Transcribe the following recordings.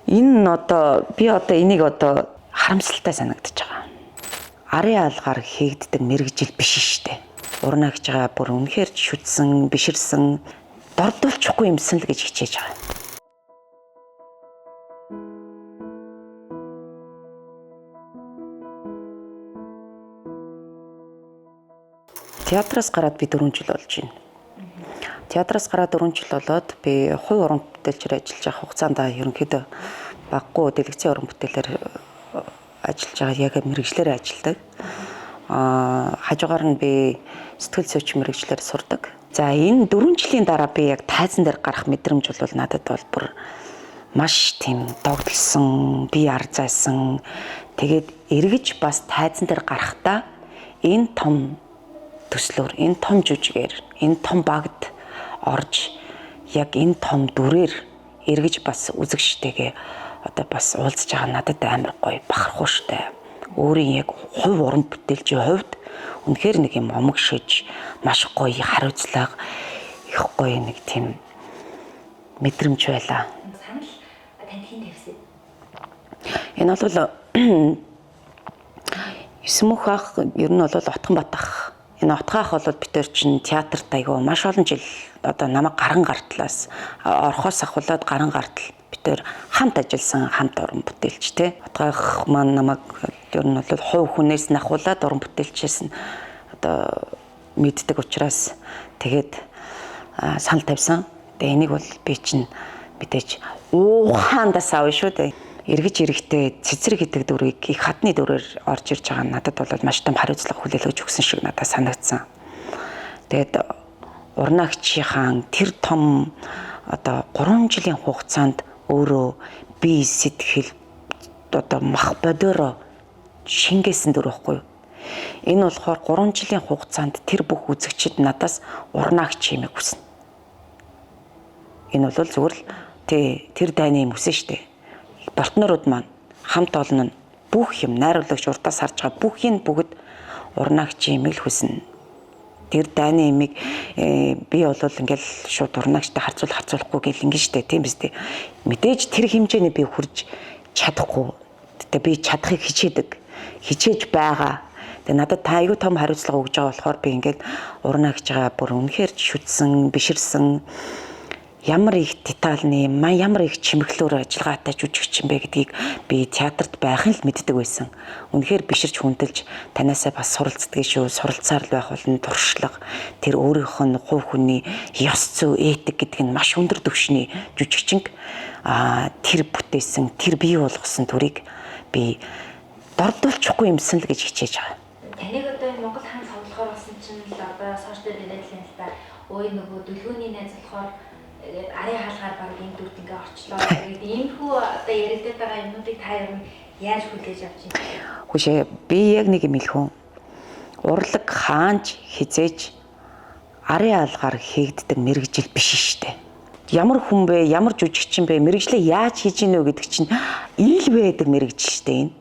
Энэ нь одоо би одоо энийг одоо харамсалтай санагдаж байгаа. Арын алгаар хийгддэг мэргэжил биш штэ. Урнаа гэж байгаа бүр үнэхээр шүтсэн, биширсэн, дордуулчихгүй юмсан л гэж хичээж байгаа. Театраас гараад би 4 жил болж байна. Театраас гараад 4 жил болоод би хувь уран бүтээлчээр ажиллаж байгаа хугацаанд ерөнхийдөө баггүй дэлгэцийн уран бүтээлээр ажиллаж байгаа, яг мэргэжлээр ажилладаг. Хажуугаар нь би сэтгэл зүйч мэргэжлээр сурдаг. За энэ 4 жилийн дараа би яг тайзан дээр гарах мэдрэмж бол надад бол бүр маш тийм догдолсон, би арзайсан. Тэгээд эргэж бас тайзан дээр гарахдаа энэ том төслөөр, энэ том жүжигээр, энэ том багт орж яг энэ том дүрээр эргэж бас үзэгчтэйгээ одоо бас уулзж байгаа надад амар гоё бахархууштай. Өөрийн яг хувь уран бүтээлчийн хувьд үнэхээр нэг юм омог шиж маш гоё хариуцлага их гоё нэг тийм мэдрэмж байлаа. Санал танд хэн тавьсан? Энэ бол Есмөх ах ер нь бол Отгон Батах. Энэ Отгон ах бол бид нар чинь театрт айгүй маш олон жил одоо намайг гаран гартлаас орхоос ахуулаад гаран гартал бид нар хамт ажилласан, хамт уран бүтээлч те. Отгон ах маань намайг ер нь бол хувь хүнээс нь ахуулаад уран бүтээлчээс нь одоо мэддэг учраас тэгээд санал тавьсан. Тэгээ энийг бол би чинь мэдээж уухаандаас авна шүү дээ. Эргэж ирэхдээ цэцэр гэдэг дүрийг их хадны дүрээр орж ирж байгаа нь надад бол маш том хариуцлага хүлээлгэж өгсөн шиг надад санагдсан. Тэгээд урнаагчийнхаа тэр том одоо 3 жилийн хугацаанд өөрөө бие сэтгэл одоо мах бодороо шингээсэн дүр байхгүй юу? Энэ болохоор 3 жилийн хугацаанд тэр бүх үзэгчид надаас урнаагч хэмээх хүснэ. Энэ бол зүгээр л тэр дайны юм хүсэн штэ. Партнерууд маань хамт олон нь бүх юм найруулагч урдаас харж байгаа бүх юм бүгд урнаагч хэмээх л хүснэ. Тэр дайны имийг би бол ингээл шууд урнаагчтай харьцуулахгүй гэл ингэ штэ, тийм биз дээ. Мэдээж тэр хэмжээний би хүрж чадахгүй. Гэтэ би чадахыг хичээдэг. Хичээж байгаа. Тэгээ надад та айгүй том хариуцлага өгж байгаа болохоор би ингээд урнаа гэж байгаа бүр үнэхээр шүтсэн, биширсэн, ямар их детальны, ямар их чимэглүүр ажиллагаатай жүжигч юм бэ гэдгийг би театрт байхын л мэддэг байсан. Үнэхээр биширч хүндэлж танаасаа бас суралцдаг шүү. Суралцаар л байх болно туршлага. Тэр өөрийнх нь хувь хүний ёс зүй, этик гэдэг нь маш өндөр түвшний жүжигчинг тэр бүтээсэн, тэр бий болгосон дүрийг би дордуулчихгүй юмсан л гэж хичээж байгаа. Таныг одоо энэ Монгол хаан тоглохоор болсон чинь л одоо сошиал дээр яриад л юм л та. Өө нөгөө дөлгөөний найз болохоор тэгээд арын хаалгаар баг энэ дүрт ингээ орчлоо. Тэгээд иймэрхүү одоо яригдаад байгаа юмнуудыг та ер нь яаж хүлээж авч байна? Хүшээ би яг нэг юм хэлэх үү. Урлаг хаанч хизээж арын алгаар хийгддэг мэргэжил биш штэ. Ямар хүн бэ, ямар жүжигчин бэ, мэргэжлээ яаж хийж гинэ вэ гэдэг чинь ил байдаг мэргэжил штэ энэ.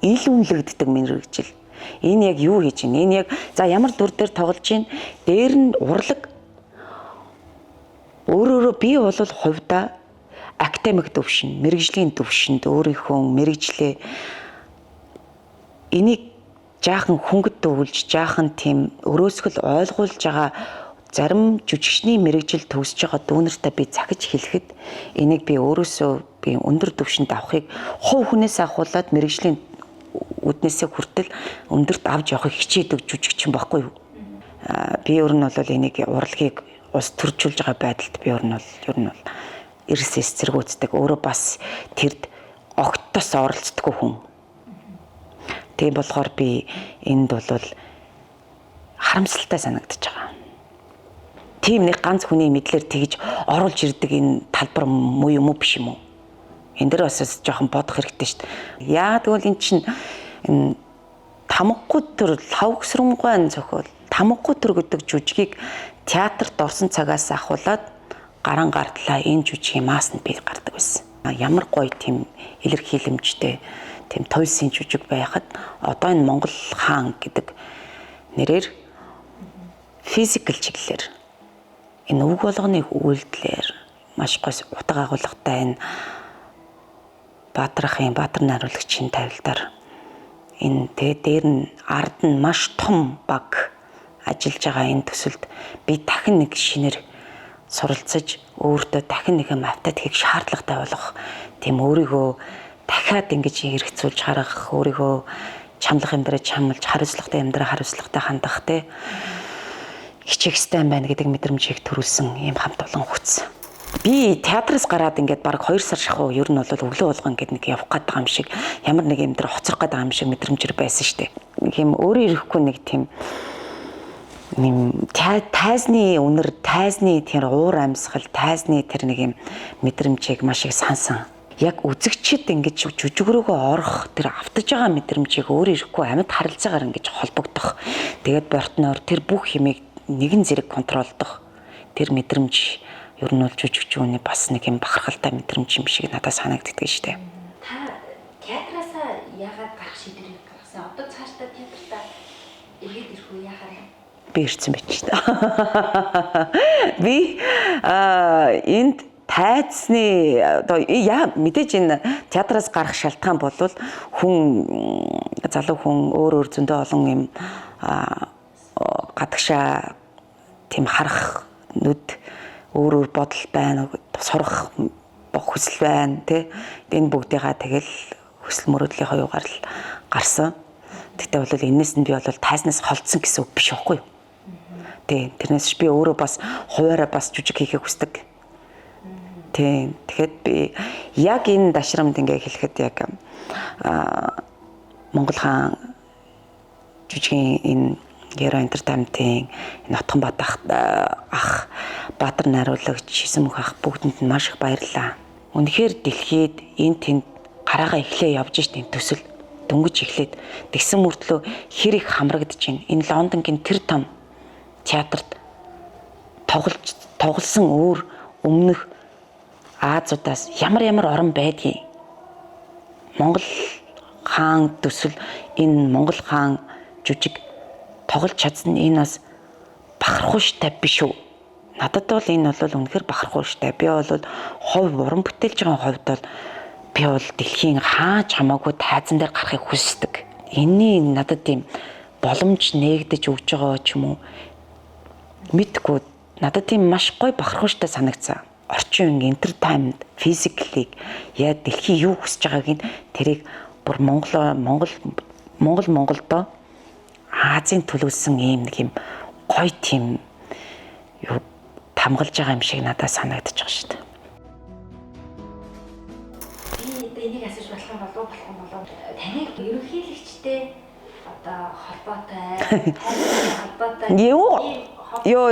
Ил үнэлэгддэг мэргэжил. Энэ яг юу хийж гин? Энэ яг за ямар дүр дээр тоглож гин? Дээр нь урлаг өөрөөрөө би бол хувьдаа академик төвшин, мэргэжлийн төвшөнд өөрийнхөө мэргэжлээ энийг жаахан хөнгөд төвлөж, жаахан тийм өрөөсгөл ойлгуулж байгаа зарим жүжигчний мэргэжил төгсөж байгаа дүүнертэй би захиж хэлэхэд энийг би өөрөөсөө би өндөр түвшинд авахыг хувь хүнээс ахуулаад мэргэжлийн үднээсээ хүртэл өндөрт авч явахыг хичээдэг жүжигчин байхгүй юу? Би ер нь бол энийг урлагийг улс төржүүлж байгаа байдалд би ер нь бол эрс эсэргүүцдэг. Өөрөө бас тэрд огтоос оролцдоггүй хүн. Тийм болохоор би энд бол харамсалтай санагдаж байгаа. Тийм нэг ганц хүний мэдлэр тэгж оруулж ирдэг энэ талбар муу юм уу биш юм уу? Энэ дэр бас жоохон бодох хэрэгтэй шүү дээ. Яа тэгвэл эн чинь энэ тамгагүй төр лавгсрэмгуйн зохиол тамгагүй төр гэдэг жүжигийг театрт орсон цагаас ахуулаад гаран гартлаа энэ жүжигийн мааснд би гардаг байсан. Ямар гоё тийм илэрхийлэмжтэй тийм туйлсын жүжиг байхад одоо энэ Монгол хаан гэдэг нэрээр физикал чиглэлээр энэ үг болгоны үйлдэлээр маш гоё утга агуулгатай энэ Баатар ахын Баатар найруулагчийн тавилдаар энэ тэгээ дээр нь ард нь маш том баг ажиллаж байгаа энэ төсөлд би дахин нэг шинээр суралцаж өөртөө дахин нэг юм автаад хийх шаардлагатай болох тийм өөрийгөө дахиад ингэж эргэцүүлж харах, өөрийгөө чамлах юм дээр чамлж, хариуцлагатай юм дээр хариуцлагатай хандах те хичээх ёстой юм байна гэдэг мэдрэмжийг төрүүлсэн ийм хамт олон хүч. Би театраас гараад ингээд баг 2 сар шахуу ер нь бол өглөө болгон ингээд нэг явах гээд байгаа юм шиг ямар нэг юм дээр хоцрох гээд байгаа юм шиг мэдрэмжэр байсан штэ. Нэг юм өөрөө ирэхгүй нэг тийм нэм тайзны үнэр, тайзны тэр уур амьсгал, тайзны тэр нэг юм мэдрэмжийг маш их сансан. Яг үзэгчид ингэж жүжиг рүүгээ орох тэр автаж байгаа мэдрэмжийг өөр ирэхгүй амьд харилцаагаар ингэж холбогдох. Тэгээд бортноор тэр бүх юмыг нэгэн зэрэг контролдох тэр мэдрэмж ер нь бол жүжигчүүний бас нэг юм бахархалтай мэдрэмж юм шиг надад санагддаг штэ. Та театраасаа яагаад гарах шийдвэрийг гаргасан? Одоо цаашдаа театртаа эргээд ирэх үү яхаар юм? Би ирсэн байж та. Би энд тайцны одоо яа мэдээж энэ театраас гарах шалтгаан бол хүн залуу хүн өөр өөр зөндөө олон юм гадагшаа тийм харах нүд өөр өөр бодол байна, сурах хүсэл байна тий. Энэ бүгдийгаа тэгэл хүсэл мөрөөдлийнхөө юугаар л гарсан. Тэгтээ бол энэс нь би бол тайзнаас холдсон гэсэн үг биш байхгүй юу? Тий, тэрнээс би өөрөө бас хуваараа бас жүжиг хийхийг хүсдэг. Тий, тэгэхэд би яг энэ дашрамд ингээ хэлэхэд яг Монгол хаан жүжигийн энэ Геро Entertainment-ийн энэ Отгонбат ах Баатар найруулагч Шисэмөх ах бүгдэнд нь маш их баярлалаа. Үнэхээр дэлхийд энэ тэнд гараагаа эхлээ явж шít энэ төсөл дөнгөж эхлээд тэгсэн мөртлөө хэр их хамрагдаж байна. Энэ Лондонгийн тэр том театрт тоглосон өөр өмнөх Азуудаас ямар ямар орон байдгийг Монгол хаан төсөл энэ Монгол хаан жүжиг тоглож чадсан энэ бас бахархууштай биш үү? Надад бол энэ бол үнэхээр бахархууштай. Би бол хувь уран бүтээлч байгаа хувьд бол би бол дэлхийн хаач хамаагүй тайзан дээр гарахыг хүсдэг. Энэний надад тийм боломж нээгдэж өгч байгаа ч юм уу мэдгүй надад тийм маш гоё бахархууштай санагдсан. Орчин үеийн entertainment, physically яа дэлхийн юу хүсэж байгааг нь тэрийг бүр Монгол Монгол Монгол Монголдоо Азийн төлөвлөсөн ийм нэг юм гоё тийм юу тамгалж байгаа юм шиг надад санагдаж байгаа шүү дээ. Би одоо энийг асууж болох юм болов болох юм болов. Таныг ерөнхийлөгчтэй одоо холбоотой, холбоотой. Юу? Йоо.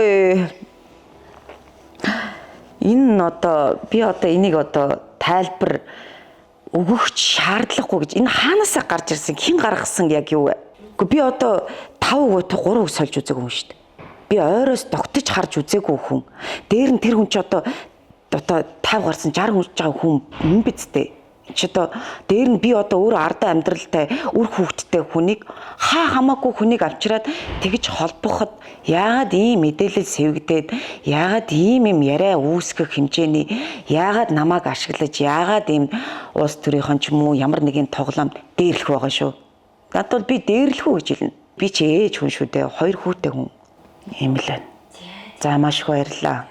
Энэ нь одоо би одоо энийг одоо тайлбар өгөх шаардлагагүй гэж энэ хаанасаа гарч ирсэн, хэн гаргасан яг юу вэ? Гэхдээ би одоо 5 үг 3 үг сольж үзээгүй хүн шүү дээ. Би ойроос тогтож харж үзээгүй хүн. Дээр нь тэр хүн чи одоо 50 гарсан 60 хүрч байгаа хүн юм биз дээ. Чи одоо дээр нь би одоо өөрөө ардаа амьдралтай үр хүүхэдтэй хүнийг хаа хамаагүй хүнийг авчираад тэгж холбоход яагаад ийм мэдээлэл сэвгдээд яагаад ийм юм яриа үүсгэх хэмжээний яагаад намайг ашиглаж яагаад ийм улс төрийнхэн ч юм уу ямар нэгэн тоглоомд дээрлэх байгаа шүү. Надад бол би дээрлэх үү гэж хэлнэ. Би ч ээж хүн шүү дээ. 2 хүүтэй хүн. Ийм л байна. За маш их баярлалаа.